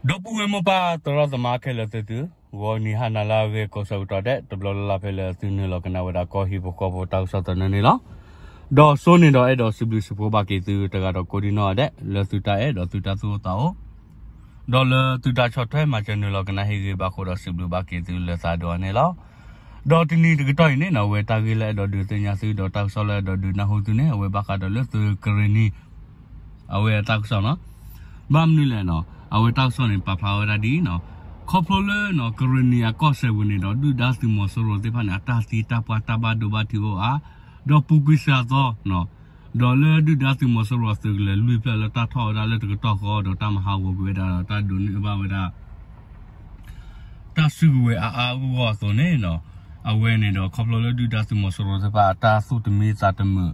ဒီပုၢ်ဝဲၢ်မိၢ်ပၢ်သရၣ်သမါခဲလၢာ်သ့ၣ်သု, ဂီၤနံၤဟါနၤလၢအဂ့ၤကိးဆၢကတီၢ်ဒဲး တဘျီလၢ်လၢ်ဖဲလၢသုနုာ်လီၤကနၣ်ဝဲဒၣ်ကီၢ်ဟံၣ်ဖိဃီဖိတၢ်ကစီၣ်သနၢၣ်န့ၣ်လီၤ. ဒီးစိန့ၣ်ဒီးအဲၣ်ဒိးစံးဘျုးစံးဖှိၣ်ဘၣ်က့ၤသုတဂၤဒီးကိးဒံနီၢ်ဂၤဒဲး လၢသုတၢ်အဲၣ်ဒီးသုတၢ်သူၣ်အိၣ်သးအိၣ် ဒီးလၢသုတၢ်ဆီၣ်ထွဲမၤစၢၤနုာ်လီၤကနၣ်ဟ့ၣ်ဂ့ၤဘၣ်အဃိဒီးစံးဘျုးဘၣ်က့ၤသုလၢသးဒိၣ်အါန့ၣ်လီၤ. ဒီးတနံၤတကတီၢ်အံၤန့ၣ်နီၢ် အဝဲတၢ်ဂ့ၢ်လၢအဲၣ်ဒိးဒုးသ့ၣ်ညါသုဒီးတၢ်ကစီၣ်လၢအဲၣ်ဒိးဒုးနၢ်ဟူသုန့ၣ် အဝဲဘၣ်ဃးဒီးလၢသုးကရ့ၣ်နံၤ အဝဲအတၢ်ကစီၣ်နီၢ်. ဘၣ်မနုၤလဲၣ်နီၢ် အဝဲတၢ်ကစီၣ်န့ၣ် ပာ်ဖျါဝဲဒၣ်ဒ်အံၤနီၢ်, ခီဖျိလၢနီၢ် ကရ့ၣ်နံၤအကီၢ်စဲၣ်ပူၤန့ၣ်ဒီး ဒုၣ်ဒါသုးမီၤစိရိၤသ့ၣ်တဖၣ်န့ၣ် အတၢ်သံတၢ်ပှၢ်တၢ်ဘၣ်ဒိဘၣ်ထံးအိၣ်အါ, ဒီးပူၤကွံာ်စှၤသီနီၢ်, ဒီးလၢဒုၣ်ဒါသုးမီၤစိရိၤအသုးကလၢၤလွံၢ်ဖျၢၣ်လၢတၢ်ထီၣ်ဝဲဒၣ်လၢတကတီၢ်ဃီ ဒီးတၢ်မၤဟးဂီၤကွံာ်ဝဲဒၣ်ဒီးတၢ်ဒိးန့ၢ်ဘၣ်ဝဲဒၣ် တၢ်စုကဝဲၤအါအါဂီၢ်ဂီၢ်အသိးန့ၣ်နီၢ်, အဝဲန့ၣ်ဒီးခီဖျိလၢဒုၣ်ဒါသုးမီၤစိရိၤသ့ၣ်တဖၣ်အတၢ်သူၣ်တမံသးတမုာ်,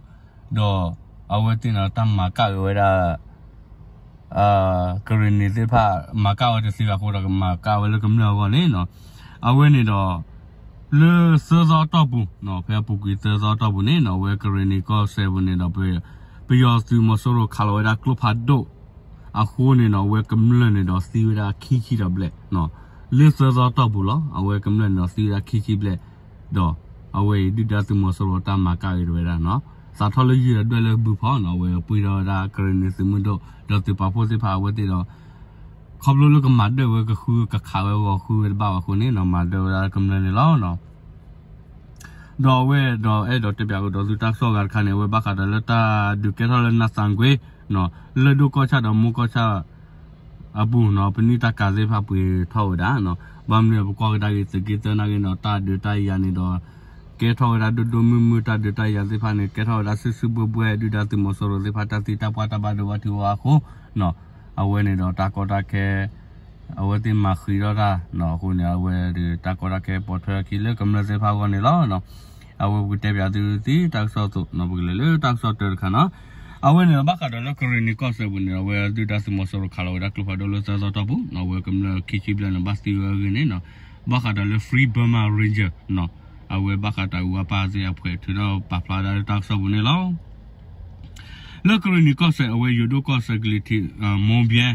ဒီးအဝဲသ့ၣ်န့ၣ်တၢ်မၤကၣ်က့ၤဝဲဒၣ် ကရ့ၣ်နံၤသ့ၣ်တဖၣ် မၤကၣ်ဝဲတသ့ဘၣ်အဃိဒီး ကမၤကၣ်ဝဲလၢကမျၢၢ်အဂီၢ်န့ၣ်နီၢ်, အဝဲန့ၣ်ဒီး လၢသၢသီတီၢ်ပူၤနီၢ် ဖဲအပူၤကွံာ်သၢသီတီၢ်ပူၤန့ၣ်နီၢ် အဝဲကရ့ၣ်နံၤကီၢ်စဲၣ်ပူၤန့ၣ်ဒီး ပယီၤသုးမီၤစိရိၤခးလီၤဝဲဒၣ်ကျိဖးဒိၣ်အဃိန့ၣ်နီၢ် အဝဲကမျၢၢ်န့ၣ်ဒီးသံဝဲဒၣ်ခံဆံဒီးဘျဲၣ်, လၢသၢသီတီၢ်ပူၤလီၤ အဝဲကမျၢၢ်န့ၣ်ဒီးသံဝဲဒၣ်ခံဆံဘျဲၣ်, ဒီးအဝဲအံၤဒုၣ်ဒါသုးမီၤစိရိၤတၢ်မၤကၣ်က့ၤဝဲဒၣ်နီၢ်, စးထီၣ်လၢယုၢ်ဒီးဒွဲၣ်လၢဘုဖီနီၢ် အဝဲပှ့ၤထီၣ်ဝဲဒၣ်ကရ့ၣ်နံၤသုးမုၢ်ဒိၣ် ဒီးသုးပာ်ဖှိၣ်သ့ၣ်တဖၣ်အဝဲသ့ၣ်ဒီး ခီဖျိလၢကမၤဒၢၣ်ဝဲကဃုကခးဝဲဂီၤဃုဝဲတဘၣ်ဘၣ်အဃိန့ၣ်နီၢ် မၤဒၢၣ်ဝဲဒၣ်ကမျၢၢ်န့ၣ်လီၤ. ဒီးအဝဲဒီးအဲၣ်ဒိးတဲပၠးကဒီးသုတၢ်ကစီၣ်ဂၤတခါန့ၣ် အဝဲဘၣ်ဃးဒီးလၢတၢ်ဒုးကဲထီၣ်လၢနးသးကွ့နီၢ် လၢၢ်ဒိၣ်ကီၢ်ဆၣ်ဒီးမိၢ်ကီၢ်ဆၣ်အပူၤနီၢ် ပနံၣ်တၢ်ကၤသ့ၣ်တဖၣ်ပှ့ၤထီၣ်ဝဲဒၣ်နီၢ်, ဘၣ်မနုၤပကွၢ်ကဒါက့ၤသုးက့သၢနာ်က့နီၢ် တၢ်ဒုးတၢ်ယၤန့ၣ်ဒီး ကဲထီၣ်ဝဲဒၣ်ဒိၣ်ဒိၣ်မုၢ်မုၢ် တၢ်ဒုးတၢ်ယၤသ့ၣ်တဖၣ်န့ၣ် ကဲထီၣ်ဝဲဒၣ်စုစုဘှဲဘှဲ ဒုၣ်ဒါသုးမီၤစိရိၤသ့ၣ်တဖၣ်တၢ်သံတၢ်ပှၢ်တၢ်ဘၣ်ဒိဘၣ်ထံးအိၣ်အါအဃိနီၢ်, အဝဲန့ၣ်ဒီးတၢ်ကီတၢ်ခဲ အဝဲသ့ၣ်မၤဃံးထီၣ်တၢ်နီၢ် အဃိန့ၣ် အဝဲတၢ်ကီတၢ်ခဲပိာ်ထွဲအခံလၢကမျၢၢ်သ့ၣ်တဖၣ်အဂီၢ်န့ၣ်လီၤ. အဝဲပကတဲပၠးသုသ့ၣ်တၢ်ကစီၣ်အသိးနီၢ် ပကလဲၤလၢတၢ်ကစီၣ်တၢတခါနီၢ်, အဝဲန့ၣ်ဒီးဘၣ်ဃးဒီးလၢကရ့ၣ်နံၤကီၢ်စဲၣ်ပူၤန့ၣ် အဝဲဒုၣ်ဒါသုးမီၤစိရိၤခးလီၤဝဲဒၣ်ကျိဖးဒိၣ်လၢသၢသီတီၢ်ပူၤနီၢ် အဝဲကမျၢၢ်ခံဆံဘျဲၣ်န့ၣ် ဘၣ်သံဝဲအဂ့ၢ်န့ၣ်နီၢ်, ဘၣ်ဃးဒီးလၢ Free Burma Ranger နီၢ် အဝဲဘၣ်ဃးတၢ်အုၣ်အပၢ်သ့ၣ်အဖှဲးထုးထီၣ်ပာ်ဖျါဒၣ်လၢတၢ်ကစီၣ်ပူၤန့ၣ်လီၤ. လၢကရ့ၣ်နံၤကီၢ်စဲၣ် အဝဲယိၤဒိၣ်ကီၢ်စဲၣ်ကလံၤထံး မိၢ်ဘဲ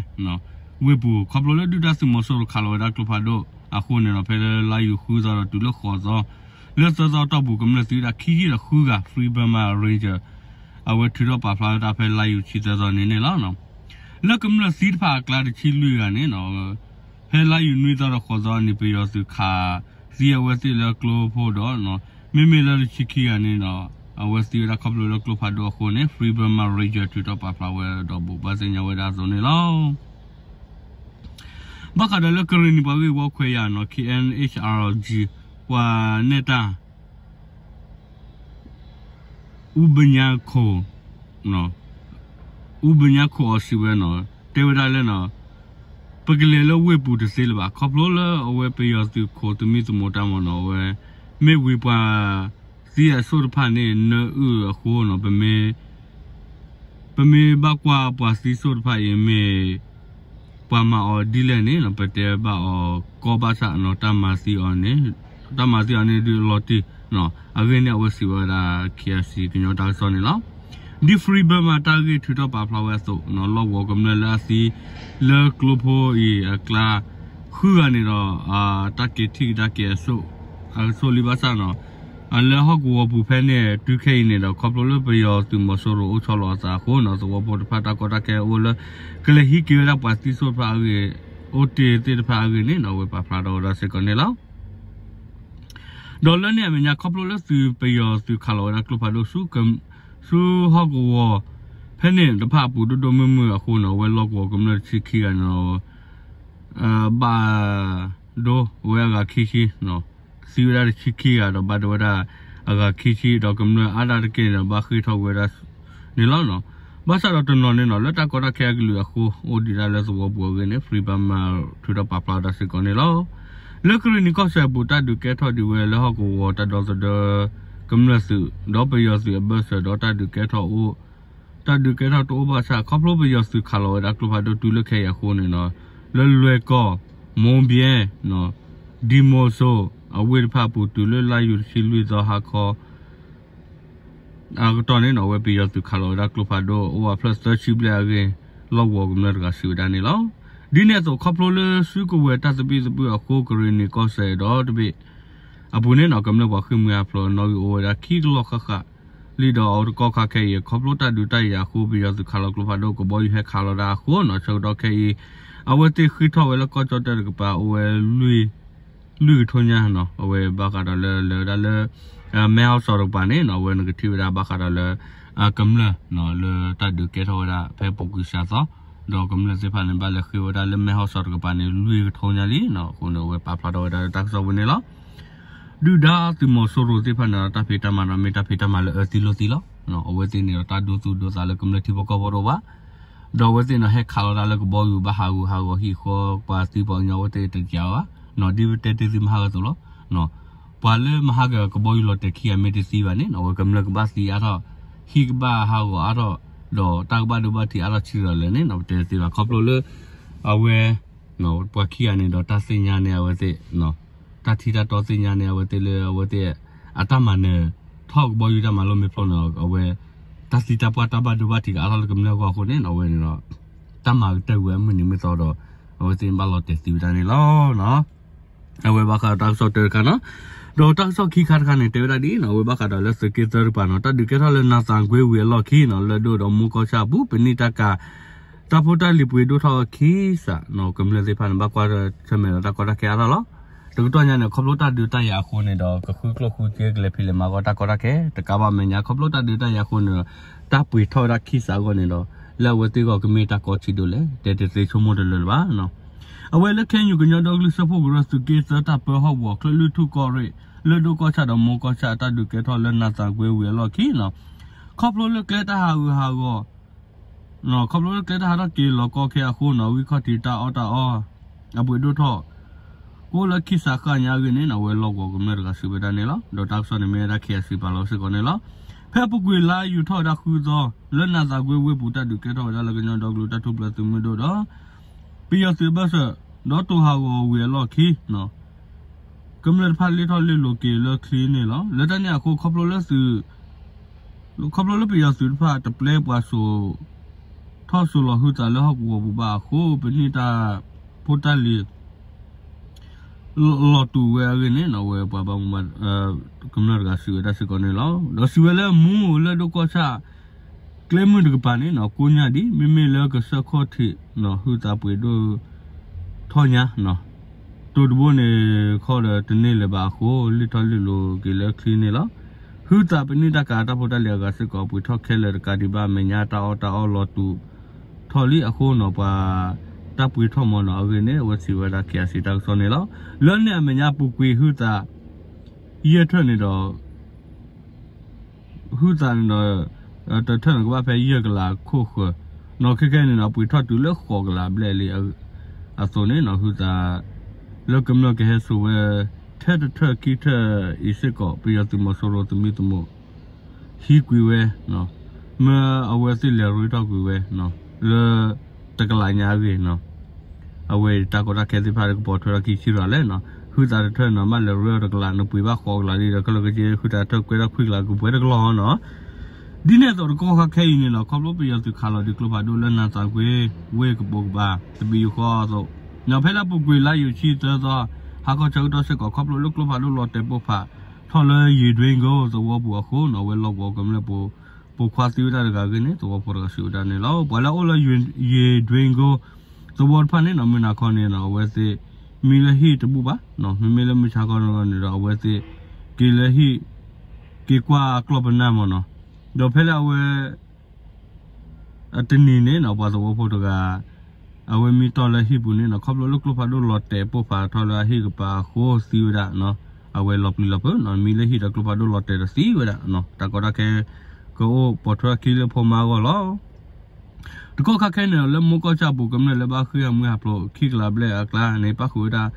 ဝ့ၢ်ပူၤ ခီဖျိလၢဒုၣ်ဒါသုးမီၤစိရိၤခးလီၤဝဲဒၣ်ကျိဖးဒိၣ်အဃိန့ၣ်ဒီး ဖဲလၢလါယူၤဃုသီဒီးတုၤလၢဃိးသီ လၢသၢသီတီၢ်ပူၤ ကမျၢၢ်သံဝဲဒၣ်ခံဆံဒီးဃုဂၤ Free Burma Ranger အဝဲထုးထီၣ်ပာ်ဖျါဝဲဒၣ်ဖဲလါယူၤဆံသၢသီန့ၣ်န့ၣ်လီၤ. လၢကမျၢၢ်သံတဖၣ်အကျါတဆံလွံၢ်ဂၤန့ၣ်နီၢ် ဖဲလါယူၤနွံသီဒီးဃိးသီန့ၣ် ပယီၤသုးခးသံအဝဲသ့ၣ်လၢကျိဖိဒီး မ့မ့ၢ်လၢတဆံခံဂၤန့ၣ်ဒီး အဝဲသံဝဲဒၣ်ခီဖျိလၢကျိဖးဒိၣ်အဃိန့ၣ် Free Burma Ranger ထုးထီၣ်ပာ်ဖျါဝဲဒီးဘိးဘၣ်သ့ၣ်ညါဝဲဒၣ်အသိးန့ၣ်လီၤ. ဘၣ်ဃးဒီးလၢကရ့ၣ်နံၤပှၤဂ့ၢ်ဝီခွဲးယာ်နီၢ် K N H R G ပှၤနဲၣ်တၢ် အူဘညါခိၣ် အူဘညါခိၣ်အီၤစံးဝဲနီၢ် တဲဝဲဒၣ်လၢနီၢ် ပကလဲၤလၢဝ့ၢ်ပူၤတသ့လၢၤဘၣ် ခီဖျိလၢအဝဲပယီၤသုးခိၣ်သမံသမိးတၢ်မ့ၢ်နီၢ် အဝဲ မ့ၢ်ဝံၤပှၤသံအစိၣ်တဖၣ်န့ၣ် နၢအုၣ်အဃိနီၢ် ပမ့ၢ် ပမ့ၢ်ဘၣ်ကွၢ်ပှၤသံစိၣ်တဖၣ်အံၤမ့ၢ် ပှၤမၤအီၤဒ်လဲၣ်န့ၣ် ပတဲဘၣ်အီၤကီဘၣ်ဆၣ်နီၢ် တၢ်မၤသံအီၤန့ၣ် တၢ်မၤသံအီၤန့ၣ်ဒုးအလီၤတံၢ်နီၢ် အဂ့ၢ်န့ၣ် အဝဲစံးဝဲဒၣ် K I C ကညီတၢ်ကစီၣ်န့ၣ်လီၤ. ဒ် Free Burma တၢ်ဂ့ၢ်ထုးထီၣ်ပာ်ဖျါဝဲအသိးနီၢ် လီၢ်ကဝီၤကမျၢၢ်လၢအသံလၢကျိဖိအံၤအကျါ ဃုဂၤန့ၣ်ဒီး တၢ်က့ၤထံၣ်ကဒါက့ၤအစိၣ် အစိၣ်လံဘၣ်ဆၣ်နီၢ် လၢဟီၣ်ကဝီၤပူၤဖဲန့ၣ် တုၤခဲအံၤန့ၣ်ဒီး ခီဖျိလၢပယီၤသုးမီၤစိရိၤအိၣ်ဆီလီၤအသးအဃိနီၢ် သဝီဖိတဖၣ်တၢ်ကီတၢ်ခဲအိၣ်လၢ ကလဲၤဟံးက့ၤဝဲဒၣ်ပှၤသံစိၣ်တဖၣ်အဂ့ၢ် အိၣ်တ့ၢ်သ့ၣ်တဖၣ်အဂ့ၢ်န့ၣ်နီၢ် အဝဲပာ်ဖျါထီၣ်ဝဲဒၣ်စ့ၢ်ကီးန့ၣ်လီၤ. ဒီးလၢန့ၣ်အမဲာ်ညါ ခီဖျိလၢသုးပယီၤသုးခးလီၤဝဲဒၣ်ကျိဖးဒိၣ် ဆူဟီၣ်ကဝီၤဖဲန့ၣ်တဖၣ်အပူၤဒိၣ်ဒိၣ်မုၢ်မုၢ်အဃိနီၢ် အဝဲလီၢ်ကဝီၤကမျၢၢ်တဆံခံဂၤန့ၣ် ဘၣ်ဒိဝဲအဂၤခံဆံ သံဝဲဒၣ်တဆံခံဂၤဒီးဘၣ်ဒိဝဲဒၣ်အဂၤခံဆံ ဒီးကမျၢၢ်အါဒၣ်တက့ၢ်န့ၣ်ဒီး ဘၣ်ဃ့ၢ်ထီၣ်ကွံာ်ဝဲဒၣ်န့ၣ်လီၤ. ဘၣ်ဆၣ်ဒီးတနီၤန့ၣ်နီၢ် လၢတၢ်ကီတၢ်ခဲအကလုာ်အဃိ အိၣ်ဒံးဒၣ်လၢသဝီပူၤအဂ့ၢ်န့ၣ် Free Burma ထုးထီၣ်ပာ်ဖျါဝဲဒၣ်စ့ၢ်ကီးန့ၣ်လီၤ. လၢကရ့ၣ်နံၤကီၢ်စဲၣ်အပူၤ တၢ်ဒုးကဲထီၣ်ဒံးဝဲလၢဟီၣ်ကဝီၤတၢ်ဒီသဒၢကမျၢၢ်သုး ဒီးပယီၤသုးအဘၢၣ်စၢၤဒီးတၢ်ဒုးကဲထီၣ်အိၣ် တၢ်ဒုးကဲထီၣ်တအိၣ်ဘၣ်ဆၣ် ခီဖျိပယီၤသုးခးလီၤဝဲဒၣ်ကျိဖးဒိၣ်တုၤလၢခဲအံၤအဃိန့ၣ်နီၢ် လၢလွဲၢ်ကီၢ် မိၢ်ဘဲ ဒံမိၢ်စိ အဝ့ၢ်တဖၣ်အပူၤတုၤလၢလါယူၤတဆံလွံၢ်သီဟါခီ အကတီၢ်န့ၣ်နီၢ် အဝဲပယီၤသုးခးလီၤဝဲဒၣ်ကျိဖးဒိၣ် အိၣ်ဝဲဖျၢၣ်သၢဆံဘျဲၣ်အဂ့ၢ် လီၢ်ကဝီၤကမျၢၢ်တဂၤစံးဝဲဒၣ်န့ၣ်လီၤ. ဒ်န့ၣ်အသိး ခီဖျိလၢစုကဝဲၤတၢ်သဘံၣ်သဘုၣ်အဃိ ကရ့ၣ်နံၣ်ကီၢ်စဲၣ်ဒီတဘ့ၣ်အပူၤန့ၣ်နီၤ ကမျၢၢ်ပှၤဃ့ၢ်မှံဟးဖျိးအနီၣ်ဂံၢ်အိၣ်ဝဲဒၣ်ခံကလီၢ်ဃၣ်ဃၣ်လံဒီး အတကီၢ်ခါခဲအံၤ ခီဖျိတၢ်ဒုးတၢ်ယၤအဃိ ပယီၤသုးခးလီၤကျိဖးဒိၣ်ကဘီယူၤဟဲခးလီၤဒၣ်အဃိနီၤ ဆၢကတီၢ်ခဲအံၤ အဝဲသ့ၣ်ဃ့ထီၣ်ဝဲလၢကီၢ်ကၠီၣ်တဲၣ်တကပၤ အိၣ်ဝဲ လွံၢ်ကထိညါနီၤ အဝဲဘၣ်ဃးဒီးလၢလဲၤဝဲဒၣ်လၢ မဲဟီၣ်စီၤတကပၤန့ၣ်နီၤ အဝဲနကထံၣ်ဝဲဒၣ်ဘၣ်ဃးဒီးလၢ ကမျၢၢ်လၢတၢ်ဒုးကဲထီၣ်ဝဲဒၣ်ဖဲပူၤကွံာ်စှၤသီ ဒီးကမျၢၢ်သ့ၣ်တဖၣ်န့ၣ် ဘၣ်လဲၤဃ့ဝဲဒၣ်လၢမဲဟီၣ်စီၤတကပၤန့ၣ် လွံၢ်ကထိညါလံနီၤ အဃိန့ၣ် အဝဲပာ်ဖျါထီၣ်ဝဲဒၣ်လၢတၢ်ကစီၣ်ပူၤန့ၣ်လီၤ. ဒုၣ်ဒါသုးမီၤစိရိၤသ့ၣ်တဖၣ်န့ၣ်ဒီး တၢ်ဖံးတၢ်မၤဒီးမ့ၢ်တၢ်ဖံးတၢ်မၤလၢအၢသံလိာ်သံလီၤ. အဝဲသ့ၣ်န့ၣ်ဒီးတၢ်ဒိသူၣ်ဒိသးလၢကမျၢၢ်ထံဖိကီၢ်ဖိတအိၣ်ဘၣ် ဒီးအဝဲသ့ၣ်န့ၣ်ဟဲခးလီၤတၢ်လၢကဘီယူၤဘၣ်ဟးဂူာ်ဟးဂီၤဟံၣ်ဃီပှၤသံပှၤကညီအဝဲသ့ၣ်တကးဘၣ် ဒ်ပတဲတ့ၢ်သုမဟါဂီၤအသိးလီၤ. ပှၤလၢမဟါကကဘီယူၤလီၤတဲာ်ခံဂၤမ့ၢ်တသံဘၣ်န့ၣ် အဝဲကမျၢၢ်ကဘၣ်သံအါထီၣ် ဟံၣ်ကဘၣ်ဟးဂီၤအါထီၣ် ဒီးတၢ်ကဘၣ်ဒိဘၣ်ထံးအါထီၣ်ဆံးဒီးလဲၣ်န့ၣ် ပတဲတသ့ဘၣ် ခီဖျိလၢ အဝဲ ပှၤခံဂၤန့ၣ်ဒီးတၢ်သ့ၣ်ညါန့ၢ်အဝဲသ့ၣ် တၢ်ထံၣ်တၢ်တီသ့ၣ်ညါန့ၢ်အဝဲသ့ၣ်လၢအဝဲသ့ၣ် အတၢ်မၤနၢၤထီၣ်ကဘီယူၤတၢ်မၤလိမ့ၢ်ဖျိန့ၣ် အဝဲ တၢ်သံတၢ်ပှၢ်တၢ်ဘၣ်ဒိဘၣ်ထံးကအါထီၣ်လၢကမျၢၢ်အဂီၢ်အဃိန့ၣ် အဝဲန့ၣ်ဒီး တၢ်မၤကတၢၢ်ဝဲအမုၢ်နံၤမုၢ်သီဒီး အဝဲသ့ၣ်ဘၣ်လီၤတဲာ်သံဝဲဒၣ်န့ၣ်လီၤ. အဝဲဘၣ်ဃးဒီးတၢ်ကစီၣ်တၢတခါနီၤ ဒီးတၢ်ကစီၣ်ခံခါတခါန့ၣ် တဲဝဲဒၣ်ဒ်နီၤ အဝဲဘၣ်ဃးဒီးလၢသုးက့သၢတကပၤနီၤ တၢ်ဒုးကဲထီၣ်လၢနၤသးကွ့ဝံၤအလီၢ်ခံနီၤ လၢၢ်ဒိၣ်ဒီးမူကီၢ်ဆၣ်အပူၤ ပနံာ်တၢ်ကၤ တၢ်ဖိတၢ်လံၤပှ့ၤဒိၣ်ထီၣ်ခံစးနီၤ ကမျၢၢ်သ့ၣ်တဖၣ်န့ၣ် ဘၣ်ကွၢ်ဆၢၣ်မဲာ်ဒီးတၢ်ကီတၢ်ခဲအါထီၣ်လီၤ. တကတီၢ်ညါန့ၣ် ခီဖျိတၢ်ဒုးတၢ်ယၤအဃိန့ၣ်ဒီး ကဃုကျိၣ်ဃုစ့ကလဲၤဖံးလဲၤမၤဂီၢ်တၢ်ကီတၢ်ခဲ တကးဘၣ်မဲာ်ညါ ခီဖျိတၢ်ဒုးတၢ်ယၤအဃိန့ၣ်ဒီး တၢ်ပှ့ၤထီၣ်ဝဲဒၣ်ခံစးအဂီၢ်န့ၣ်ဒီး လၢအဝဲသ့ၣ်အဂီၢ်ကမ့ၢ်တၢ်ကီဆံးဒိၣ်လဲၣ် တဲတသ့ဆိကမိၣ်တလၢာ်လၢၤဘၣ်. အဝဲလၢ KNU ကညီဒီကလုာ်စၢဖှိၣ်ကရၢ သုးက့သၢတၢ်ပၢဟီၣ်ကဝီၤ ချၢၣ်လွံၢ်ထူၣ်ကီၢ်ရ့ၣ် လၢၢ်ဒိၣ်ကီၢ်ဆၣ်ဒီးမူကီၢ်ဆၣ် တၢ်ဒုးကဲထီၣ်လၢနၤသးကွ့ဝံၤအလီၢ်ခံနီၤ ခီဖျိလၢကျဲတၢ်ဟးဂူာ်ဟးဂီၤ ခီဖျိလၢကျဲတၢ်ဟးထီၣ်က့ၤလီၤကီခဲအဃိနီၤ ဂံၢ်ခီၣ်ထံးတၢ်အီၣ်တၢ်အီ အပှ့ၤဒိၣ်ထီၣ် ကအိၣ်လၢခံစးဃၣ်ညါအဂ့ၢ်န့ၣ်နီၤ အဝဲလီၢ်ကဝီၤကမျၢၢ်တဂၤစံးဝဲဒၣ်န့ၣ်လီၤ. ဒီးတၢ်ကစီၣ်န့ၣ်မ့ၢ်ဝဲဒၣ် KIC ပာ်လီၤစ့ၢ်ကီးန့ၣ်လီၤ. ဖဲအပူၤကွံာ်လါယူၤထီၣ်ဝဲဒၣ်ဃုသီ လၢနၤသးကွ့ဝ့ၢ်ပူၤ တၢ်ဒုးကဲထီၣ်ဝဲဒၣ်လၢကညီဒီကလုာ်တၢ်ထူၣ်ဖျဲးသုးမုၢ်ဒိၣ်ဒီး ပယီၤသုးအဘၢၣ်စၢၤ ဒီးတိာ်ဟးဂီၤဝံၤအလီၢ်ခံ ကမျၢၢ်တဖၣ်လဲၤထီၣ်လဲၤလီၤက့ၤလၢချံန့ၣ်လီၤ. လၢတၢ်န့ၣ်အဃိ ခီဖျိလၢသုး ခီဖျိလၢပယီၤသုးတဖၣ်တပျဲပှၤစိာ် ထီၣ်စိာ်လီၤဟုသးလၢဟီၣ်ကဝီၤပူၤဘၣ်အဃိ ပနံာ်တၢ်ဖိတၢ်လံၤ လီၤတူာ်ဝဲအဂ့ၢ်န့ၣ်နီၤ အဝဲပှၤဘၣ်မူဘၣ် ကမျၢၢ်တဂၤစံးဝဲဒၣ်စ့ၢ်ကီးန့ၣ်လီၤ. ဒီးစံးဝဲလၢမူလၢၢ်ဒိၣ်ကီၢ်ဆၣ် ကျဲမုၢ်တကပၤန့ၣ်နီၤ ကိညၢ်ဒံး မ့မ့ၢ်လၢကစၢၢ်ခီၣ်ထံးနီၤ ဟုသးပှ့ၤဒိၣ်ထီၣ်ညါနီၤ တိၤတဘိန့ၣ် ခီဒီးတန့ၢ်လၢၤဘၣ်အဃိ လဲၤထီၣ်လဲၤလီၤက့ၤလၢချံန့ၣ်လီၤ. ဟုသးပနံာ်တၢ်ကၤတၢ်ဖိတၢ်လံၤအဂၤစ့ၢ်ကီး ပှ့ၤထီၣ်ခဲလၢာ်တကးဒံးဘၣ် အမဲာ်ညါတၢ်အီၣ်တၢ်အီလီၤတူာ်ထီၣ်လံအဃိနီၤ ပှၤတၢ်ပှ့ၤထီၣ်မီၤနီၤ အဂ့ၢ်န့ၣ် အဝဲစံးဝဲဒၣ် KIC တၢ်ကစီၣ်န့ၣ်လီၤ. လၢန့ၣ်အမဲာ်ညါပူၤကွံာ်ဟုသး ယဲၢ်ထၢၣ်န့ၣ်ဒီး ဟုသးန့ၣ်ဒီး တထၢၣ်န့ၣ်ကဘၣ်ဖဲယဲၢ်ကလးခိၣ်ဃၢၤ နီၤ ခဲခဲန့ၣ်ဒီး ပှ့ၤထီၣ်တုၤလၢဃိးကလးဘျဲၣ်လံအသိးန့ၣ်နီၤ ဟုသး လၢကမျၢၢ်ကဟဲစိာ်ဝဲ ထဲတထၢၣ်ခံထၢၣ်အံၤစ့ၢ်ကီး ပယီၤသုးမီၤစိရိၤသမံသမိး ဟံးကွံာ်ဝဲ မ့ၢ်အဝဲသ့ၣ်လဲၤရ့ထီၣ်ကွံာ်ဝဲ လၢတကလးညါအဂ့ၢ်နီၤ အဝဲတၢ်ကီတၢ်ခဲသ့ၣ်တဖၣ်ကပိာ်ထွဲထီၣ်ခံဆံရၤလဲၣ်နီၤ ဟုသးတထၢၣ်နီၤ ဘၣ်လဲၤရ့ထီၣ်တကလး နပှ့ၤဘၣ်ဃိးကလးလံဒီး ခဲလၢာ်ခဲဆ့ ဟုသးတထၢၣ်ကွဲထီၣ်ခွံကလး ကပှဲၤတကလီၢ်နီၤ ဒ်န့ၣ်အသိးတကီၢ်ခါခဲအံၤန့ၣ်လီၤ ခီဖျိပယီၤသုးခးလီၤဒံးကျိဖးဒိၣ်လၢနၤသးကွ့ဝ့ၢ်ကပိာ်ကပၤ တဘ့ၣ်ယိၤဃီအသိး နီၤ ဖဲလၢအပူၤကွံာ်လါယူၤဆံသၢသီ ဟါခီဆၢကတီၢ်စ့ၢ်ကီး ခီဖျိလၢကျိဖးဒိၣ်လီၤတဲာ်ပိၢ်ဖးထီၣ်လၢယ့ၣ်ဒွ့ကိသဝီပူၤအဃိနီၤ အဝဲလီၢ်ကဝီၤကမျၢၢ်ပူၤ ပိာ်ခွါသံဝဲဒၣ်တဂၤအဂ့ၢ်န့ၣ် သဝီဖိတဂၤစံးဝဲဒၣ်န့ၣ်လီၤ. ပှၤလၢအအိၣ်လၢယ့ၣ်ဒွ့ကိ သဝီတဖၣ်န့ၣ်နီၤ မုၢ်နၤခီန့ၣ်နီၤ အဝဲသ့ၣ် မံလၢဟံၣ်တဘူၣ်ဘၣ်နီၤ မ့မ့ၢ်လၢမုၢ်ဆါခီန့ၣ်ဒီး အဝဲသ့ၣ် က့ၤလၢဟံၣ် က့ၤကွၢ်အကျီၢ်ပနၢ်မ့ၢ်နီၤ ဒီးဖဲလၢအဝဲ အတနံၤန့ၣ်နီၤ ပှၤသဝီဖိတဂၤ အဝဲမံတီၢ်လၢဟံၣ်ပူၤန့ၣ်နီၤ ခီဖျိလၢကျိဖးဒိၣ်လီၤတဲာ်ပိၢ်ဖးထီၣ်လၢအဟံၣ်ကပၤအဃိသံဝဲဒၣ်နီၤ အဝဲလီၤပျံၤလီၤဖုးနီၤ မံလၢဟံၣ်ဒီးကျိဖးဒိၣ်လီၤတဲာ်ဒီးသံဝဲဒၣ်နီၤ တၢ်ကီတၢ်ခဲ ကအိၣ်ပိာ်ထွဲခံလၢဖိမါအဂီၢ်လီၤ. တကီၢ်ခါခဲန့ၣ် လၢမူကီၢ်ဆၣ်ပူၤကမျၢၢ်လၢဘၣ်ဃ့ၢ်မှံဟးဖျိးခံကလးဘျဲၣ်အကျါန့ၣ် ပၣ်ဃုာ်ဝဲဒၣ်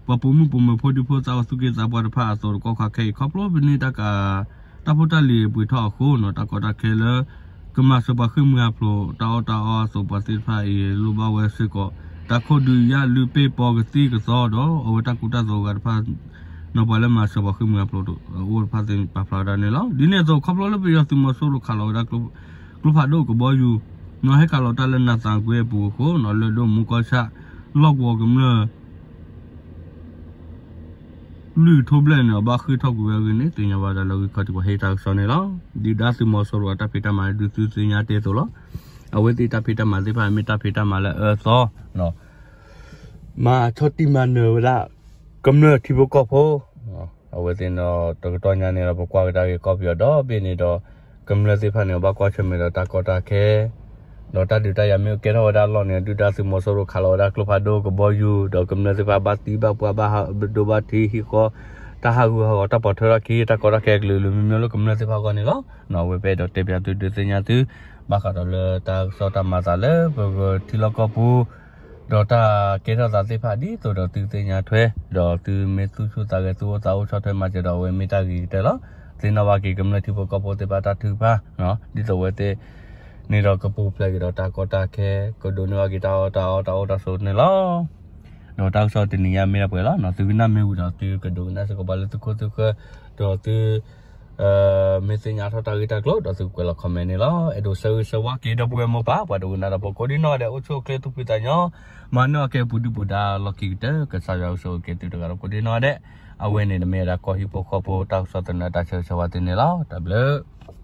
ပှၤပိာ်မုၣ်ပိာ်မၢၤဖိဒံဖိသၣ်ဝဲသူၣ်က့သးပှၢ်တဖၣ်အသိး တကီၢ်ခါခဲအံၤ ခီဖျိပနံာ်တၢ်ကၤ တၢ်ဖိတၢ်လံၤပှ့ၤထီၣ်အဃိနီၤ တၢ်ကီတၢ်ခဲလၢ ကမၤစၢၤပှၤဃ့ၢ်မှံဟးဖျိးတၢ်အီၣ်တၢ်အီအသိး ပှၤသ့ၣ်တဖၣ်အံၤ လိၣ်ဘၣ်ဝဲစ့ၢ်ကီး တၢ်ခိၣ်ဒုးယၢ်လုၢ်ပ့ၢ်ပီကသံၣ်ကသီဒီး အဝဲတၢ်ကူတၢ်သိးအဂၤတဖၣ် နီၤပှၤလၢမၤစၢၤပှၤဃ့ၢ်မှံဟးဖျိးအအိၣ်တဖၣ်သ့ၣ်ပာ်ဖျါဝဲဒၣ်န့ၣ်လီၤ. ဒ်န့ၣ်အသိး ခီဖျိလၢပယီၤသုးမီၤစိရိၤခးလီၤဝဲဒၣ် ကျိဖးဒိၣ်ကဘီယူၤ နီၤဟဲခးလီၤတၢ်လၢနၤသးကွ့အပူၤအဃိနီၤ လၢၢ်ဒိၣ်မူကီၢ်ဆၣ် လီၢ်ကဝီၤကမျၢၢ် လွံၢ်ကထိဘျဲၣ်န့ၣ် အဘၣ်ဃ့ၢ်ထီၣ်ကွံာ်ဝဲအဂ့ၢ်န့ၣ် သ့ၣ်ညါဘၣ်ဒၣ်လၢဂံၢ်ခီၣ်ထံးပှၤဟ့ၣ်တၢ်ကစီၣ်န့ၣ်လီၤ. ဒုၣ်ဒါသုးမီၤစိရိၤအတၢ်ဖံးတၢ်မၤဒုးသုသ့ၣ်ညါတ့ၢ်အသိးလီၤ. အဝဲသ့ၣ်တၢ်ဖံးတၢ်မၤသ့ၣ်တဖၣ်မ့ၢ်တၢ်ဖံးတၢ်မၤလၢအအၢအသီ မၤဆီၣ်တံၢ်မၤနၢၤဝဲဒၣ် ကမျၢၢ်ထံဖိကီၢ်ဖိ အဝဲသ့ၣ်န့ၣ်ဒီး တကတီၢ်ညါန့ၣ်ဒီး ပကွၢ်ကဒါက့ၤကီၢ်ပယီၤဒီဘ့ၣ်န့ၣ်ဒီး ကမျၢၢ်သ့ၣ်တဖၣ်န့ၣ် ဘၣ်ကွၢ်ဆၢၣ်မဲာ်ဒီးတၢ်ကီတၢ်ခဲ ဒီးတၢ်ဒုးတၢ်ယၤမ့ၢ်ကဲထီၣ်ဝဲဒၣ်အလီၢ်န့ၣ် ဒုၣ်ဒါသုးမီၤစိရိၤခးလီၤဝဲဒၣ်ကျိဖးဒိၣ်ကဘီယူၤ ဒီးကမျၢၢ်သ့ၣ်တဖၣ်ဘၣ်သံဘၣ်ပှၢ်ဘၣ်ဟးဒိဘၣ်ထံးဟံၣ်ဃီ တၢ်ဟးဂူာ်ဟးဂီၤတၢ်ပိာ်ထွဲထီၣ်ခံ တၢ်ကီတၢ်ခဲကလုာ်ကလုာ်မံၤမံၤလၢကမျၢၢ်သ့ၣ်တဖၣ်အဂီၢ်န့ၣ်လီၤ. အဝဲပအဲၣ်ဒိးတဲပၠးသုဒုးသ့ၣ်ညါသု ဘၣ်ဃးဒီးလၢတၢ်ကစီၣ်တၢ်မၤသးလၢပကထံလီၢ်ကီၢ်ပူၤ ဒီးတၢ်ကဲထီၣ်သးသ့ၣ်တဖၣ်ဒ်သိးဒီးသုကသ့ၣ်ညါထွဲ ဒီးသုမ့ၢ်သူၣ်ဆူၣ်သးဂဲၤသူၣ်အိၣ်သးအိၣ်ဆီၣ်ထွဲမၤစၢၤဒီးအဝဲမ့ၢ်တၢ်ဂ့ၤကတၢၢ်လီၤ. သ့ၣ်နီၣ်ဘၣ်က့ၤကမျၢၢ်ထံဖိကီၢ်ဖိသ့ၣ်တဖၣ်တၢ်ထုကဖၣ် ဒ်သိးအဝဲသ့ၣ်န့ၣ်ဒီးကပူၤဖျဲးက့ၤဒီးတၢ်ကီတၢ်ခဲ ကဒိးန့ၢ်ဘၣ်က့ၤတၢ်အီၣ်တၢ်အီတၢ်အိၣ်တၢ်ဆိးန့ၣ်လီၤ. ဒီးတၢ်ကစီၣ်တနံၤညါမ့ၢ်ဒၣ်ပှဲၤလီၤ. သုကနၣ်မ့ၢ်ဝံၤဒီးသုကဒိကနၣ်စ့ၢ်ကီးဘၣ်လၢသုခိၣ်သုဃၢၤ ဒီးသု မ့ၢ်သ့ၣ်ညါထီၣ်တၢ်ဂ့ၢ်တၢ်ကျိၤ ဒီးသုကွဲးလီၤ comment န့ၣ်လီၤ. အဲၣ်ဒိးဆၢဂ့ၤဆၢဝါက့ၤဒီပုၢ်ဝဲၢ်မိၢ်ပၢ် ပှၤဒိကနၣ်တၢ်ဖိကိးဒံနီၢ်ဒဲး အိၣ်ဆူၣ်အိၣ်ချ့သူၣ်ဖှံသးညီ မၤနၢၤအီၣ်ကဲပူၤဒုၣ်ပူၤဒါလီၢ်ခံကတၢၢ် ကစၢ်ယွၤကဆိၣ်ဂ့ၤက့ၤသုတဂၤဒီးကိးဒံနီၢ်ဒဲး. အဝဲန့ၣ်တမ့ၢ်ဝဲဒၣ်ကီၢ်ဟံၣ်ဖိဃီဖိတၢ်ကစီၣ်သနၢၣ်တၢ်ဆၢဂ့ၤဆၢဝါသုန့ၣ်လီၤ. တၢ်ဘျုး